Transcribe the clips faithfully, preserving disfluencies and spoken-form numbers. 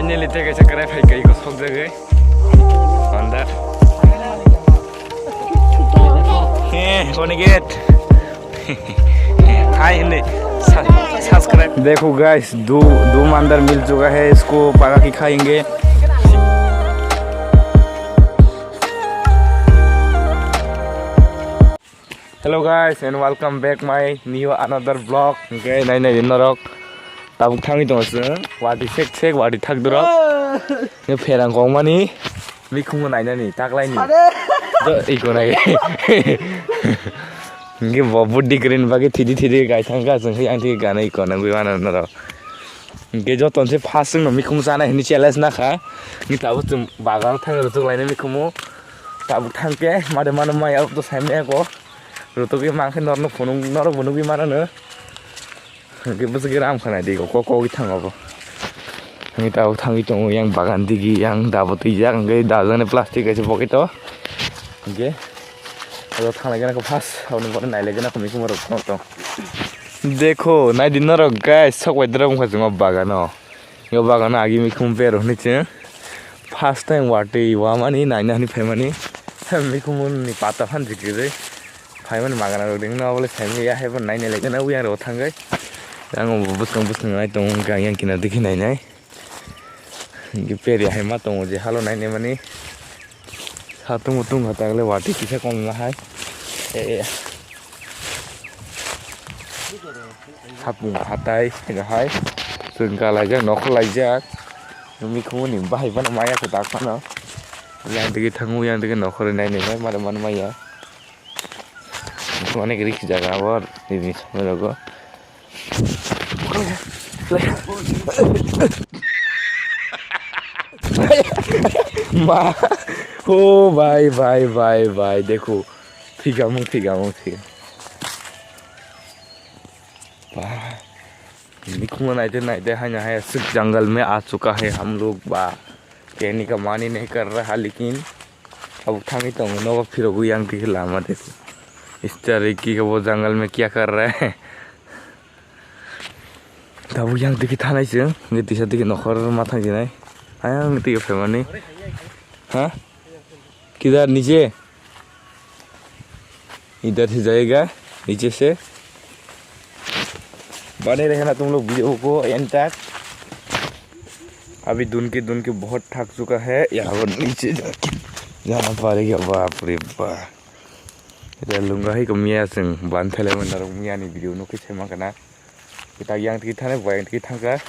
Nili tege chakrai phai kai ko sok jage. Anda. Eh, koni get. Hi, hindi. Sa-, subscribe. देखो गाइस, दो, दो मांदर मिल चुका है, इसको पका के खाएंगे। Hello guys and welcome back my new another vlog. Hingke nai nai norok tabuk thangwi tongo chwng wati sek sek wati thak dorok. Nge pherang kong mani mikhumu nai nani taklai ni. Jo iko nai. Hingke bo buddi green bagi thidi thidi gai thangka chwng khe yang thik gana iko nangwi mano norok. Hingke joton se first chwngno mikhumu chana hini challenge nakha. Nge tabuk chwng bagan thangwi rwchuk lainai mikhumu. Tabuk thangke made mano maya to saimaya ko. Rutugwi mankhe norno phunuk, norok bo nugwi manano. Hwnkhe bwswk ram khanai di kok kok thango bo. Hwnkhe tabuk thangwi tongo yang bagan digi yang dabo twijak hwnkhe dajaknai plastic kaisa pocket o. Hwnkhe oro thanglaigwna khe first aboni pore nailaigwna khe mikhumu rok tong tong. Dekho naidi norok guys, sok bai drop wngkha chwngno bagano. Yo bagano agi mikhumu berok hinwi chwng first time watwi wamani naina hinwi phaimani. Mikhumuni pata phan jikiri phaimani magana rok ringno obole saimani ya haibo naina lekhe na uyang rok thangwi. Yang bo bwskang bwskang nai tongo wngkha yang kinar dikhe nainai. Hingke peri hai ma tongo je halo nainai mani. Satung mutung kha tagle wati kisa kom ma hai. Eh, eh. Hapung hatai hai. Chwng ka laijak, nokho laijak. Mikhumu ni bahai phano maya khe dak phano. Yang digi thangu, yang digi nokho ri nai nai mai, mare mano maya. Onek risk jaga abo, ini sama logo. Ma, oh bhai, bhai, bhai, bhai, dekho, thikamung, thikamung, thik. Ba, mikhumu naide, naide, haina hai, aswk jungle mein aa chuka hai hum log ba. Kehne ka mani nahi kar raha, lekin abo thangwi tongo, nogo phirogwi yang dikhe lama de. Is tarah ki wo jungle mein kya kar raha hai? Tabuk yang dikhe thanai chwng, hwnkhe tisa dikhe nokhor ma thangsinai. Ayang dikhe phaimani. Ha? Kidhar niche? इधर से जाएगा, नीचे से। बने रहना तुम लोग वीडियो को एंड तक। अभी धुन के, धुन के बहुत थक चुका है, यहाँ पर नीचे जाके जाना पड़ेगा। बाप रे बाप। Ida lungga hai ko miya chwng ban thele man narok miya ni video no khe sema kana. Kita yang tiki thane bo yang tiki thangka.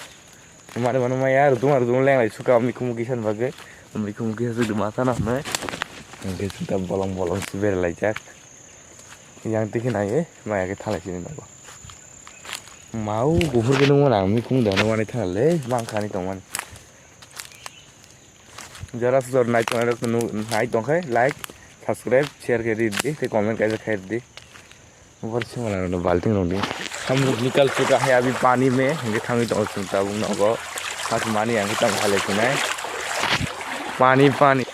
Mane mane maya rudung rudung leng lai suka mikhumu kisan bagwi. Mikhumu kisan suk ma sana hwnwi. Hwnkhe chwng ta bolong bolong si bere laijak. Yang tiki nai maya khe thalai sini nogo. Mau buhur khe nungmani ang mikhumu da nungmani thale mangkhani tongmani. Jora sujor nai tongnai rok nai tongkhe like, subscribe, share khe ridi tei comment kaisa khai ridi. Bar sima la no balting rong di. हम लोग निकल चुका है अभी पानी में, hingke thangwi tongo chwng tabuk nogo. Has mani ang tang halai sinai. Pani pani.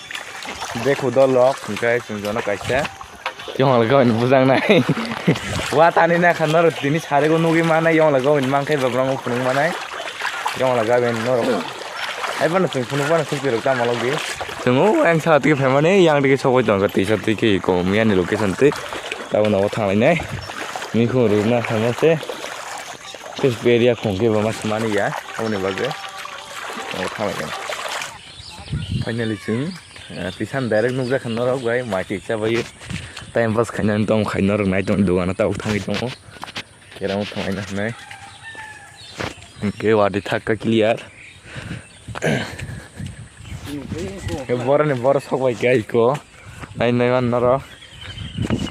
Dekho dolok hingke chwng jono kaisa. Yong laga ni bujang nai. Wa tani na khan noro tini sare go nugi manai yong laga ni mangkai babrang phunung manai. Yong laga ben noro. Ai bana chwng phunung bana chwng pirok tamo log di. Chwng o ang sa tiki phaimani yang tiki sokoi tong ka tisa tiki ko miya ni location twi. Tabo nogo thanglai nai. Ni khung ruk na khan se. Tes area khung ke ba mas mani ya. Abo ni bagwi. Nogo thanglai nai. Finally chwng, eh, tisan direct nukjak kha norok bai mai tiksa bai time pass khainani tong khai norok nai tong dogano tabuk thangwi tongo. Keramo thanglaina hwnwi. Hwnkhe wadi thakka clear. Boroni boro sok bai khe aiko. Nai nai man norok.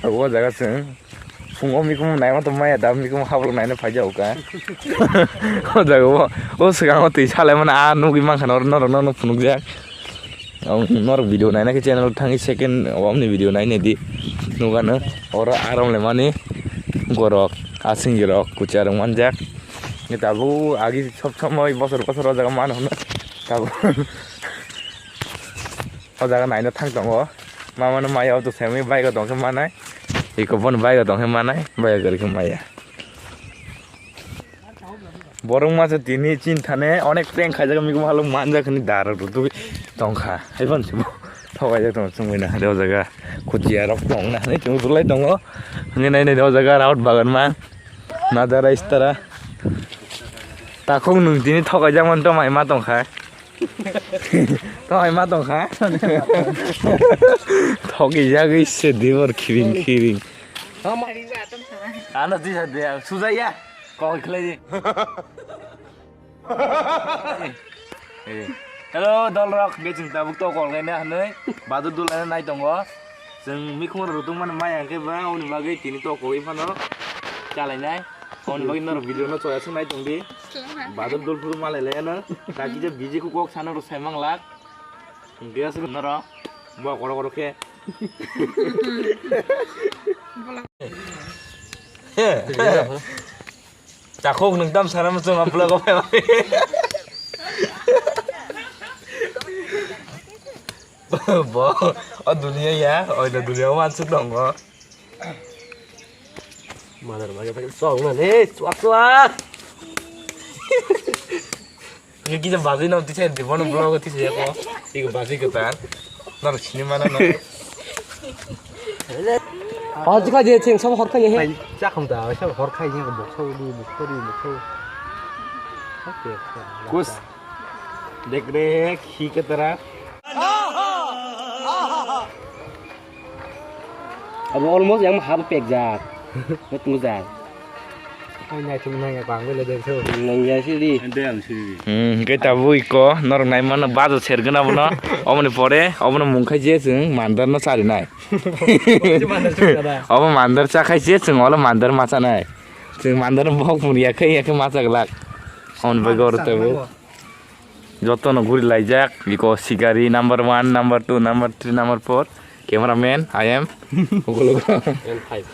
Abo jaga chwng. Phungo mikhumu naima tong maya da mikhumu hablok naina phaijao ka. O jaga o, o swkango twi salaimani a nugwi mankha norok, norok no phunukjak. Ang norok video naina khe channel thangwi second o amni video naina di. Nugano oro arom le mani gorok, asingji rok, kuchar rok manjak. Tabuk agi sob somoi bosor bosor o jaga mano hwnwi tabuk. O jaga naina thang tongo. Mamano maya o to semi bike o tongkhe manai. Iko bono bike o tongkhe manai. Bike o kwrwikhe maya. Borok masa tini chinthane onek prank khaijak, miko halok manjak hwnwi darak rw tongkha. Haiphano se thokaijak tongo chwngwi na hade o jaga. Khuchiya rok tong na hwnwi chwng rwlai tongo. Hwnwi nai nai o jaga raut bagan ma. Nadara istara. Takhuk nwng tini thokaijak man to mai ma tongkha. To ai ma tong kha. Thogi jagwi se dibor khiring khiring. Ano tisa de sujaya. Kok khlai di. Eh. Hello, dol rok, be chwng tabuk to kol khaina hwnwi. Badur dul ana nai tongo. Chwng mikhung rok tong mani maya hwnkhe ba, aboni bagwi tini to kogwi phano chalainai. Aboni bagwi norok video no choya swk nai tong di. Badur dul phuru malai lai ano. Kaki je biji ku kok sana rw sai mang lak. Hwnkhe aswk norok. Bo koro koro khe. Takhuk nwng tam sana muchung ampla ko phai. Bo, o dunia ya, o dunia wansuk tongo. Madar mage pakai song na le, suak suak. Ini kita bazui nam tisa di bono vlog tisa ya ko. Iku bazui ketan. Nar sini mana no. Hor jika je cheng sama hor kaya he. Chak ham ta, sama hor kaya he, boksa udi, boksa udi, boksa. Kus. Dekh rahe hain ki tarah. Abo almost yang hap pek jak. Betul jak. Ai nai thum nai ya bang le de so. Nang ya siri. Ande ang siri. Hmm, hwnkhe tabuk iko norok nai mano bajo sergwna bono. Oboni pore obono mung khai je chwng mandar no charinai. Obo mandar cha khai je chwng olo mandar ma chanai. Chwng mandar bok mun ya khai ya khai ma chaglak. Oboni bagwi oro tabuk. Jotono guri laijak, biko sikari number one, number two, number three, number four, cameraman, I am. Ukuluk. M five.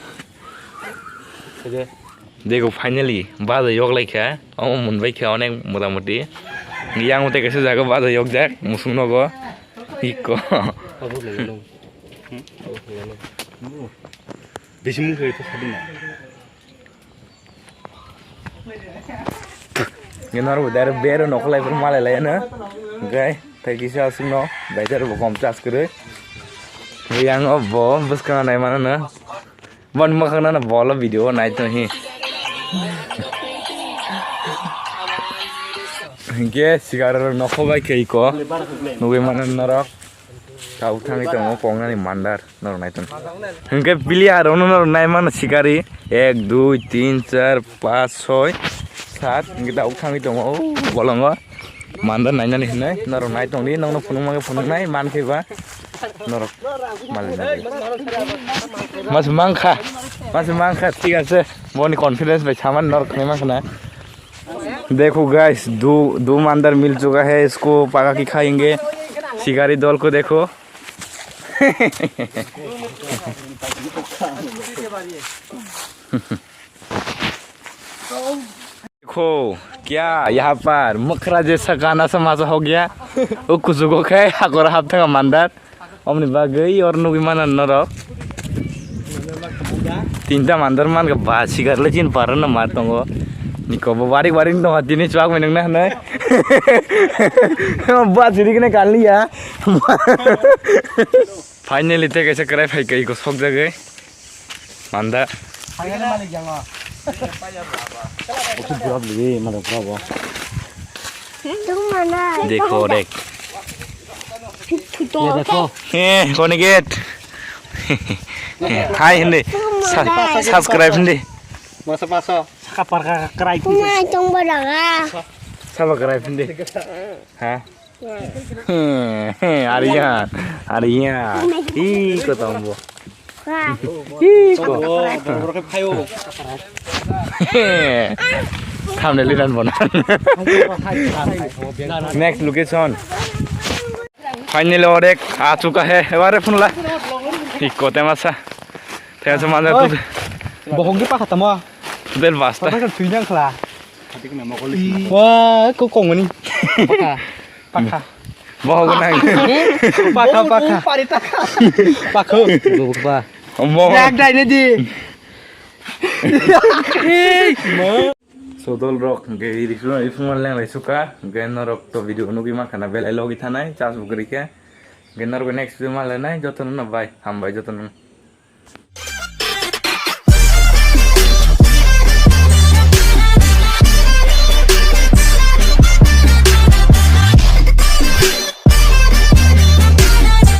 Dego, finally, baja yok lai kha, omo mun bai kha onek mota moti. Yang mothe kaisa jaga baja yok jak, musung nogo, ikko. Bisi mung khe to sadina. Nge norok bo direct bero nokholai phuru malai lai ano. Hwnkhe tei kisa aswkno baithar bo kom chas kwrwi. Yang o bo bwskango nai mano no. Boni mwkhang no bolo video o nai tong hi. Hwnkhe sikaro nokho bai khe iko nugwi mano norok. Tabuk thangwi tongo kongnani mandar norok nai tong. Hwnkhe pili aro no norok nai mano sikari ek, dui, tin, char, pas, soi, sat hwnkhe tabuk thangwi tongo o bolongo. Mandar nainani hinwi norok nai tongdi, nokno phunukma khe phunuknai, mankhe ba norok malai nai. Mas mankha, mas mankha, thik ase, boni confidence bai samani norok khnai mankha na. देखो गाइस, दो, दो मांदर मिल चुका है इसको, पका के खाएंगे। शिकारी दल को देखो। देखो, क्या यहाँ पर मखरा जैसा काना सा मासा हो गया। वो कुछ को खाए, हाकोर हाफ थका मांदर। Omni bagwi or nugwi mano norok. Tinta mandar man ka ba sigar le chin paro na ma tongo. Niko bo barik barik no tini chwak meneng na hanai. Ba siri kene kaliya. Finally te kaisa krai phai kai ko sok jagwi. Manda. Oke, burap lagi, mana burap, oh. Itu mana? Dekho, dek. Itu. Ya, dekho. Eh, koni get. Hai, hindi. Sa-, subscribe hindi. Masa paso. Saka parka kerai. Kuma tong baraga. Subscribe hindi. Ha? Arian, Arian. Ih, kau tombo. Ih, kau. Thumbnail ilan bonan. Next location. Finally, orek aa chuka hai. Ebare phunla. Ih, kau temasa. Temasa manjak tu. Bohong di pakha tamo. Del basta. Apa kan tuinang khla. Wah, kau kong ni. Pakha. Pakha. Bohong nang. Pakha, pakha. Pakha. Gubuk ba. Bohong. Yak dai ne di. So dol rok, hwnkhe iri phano, iri phano lenglai suka, hwnkhe norok to video nugwi mankha na belai logi thanai, chas bo kwrwi khe. Hwnkhe norok next video ma lenai, jotono no bye, hambai jotono.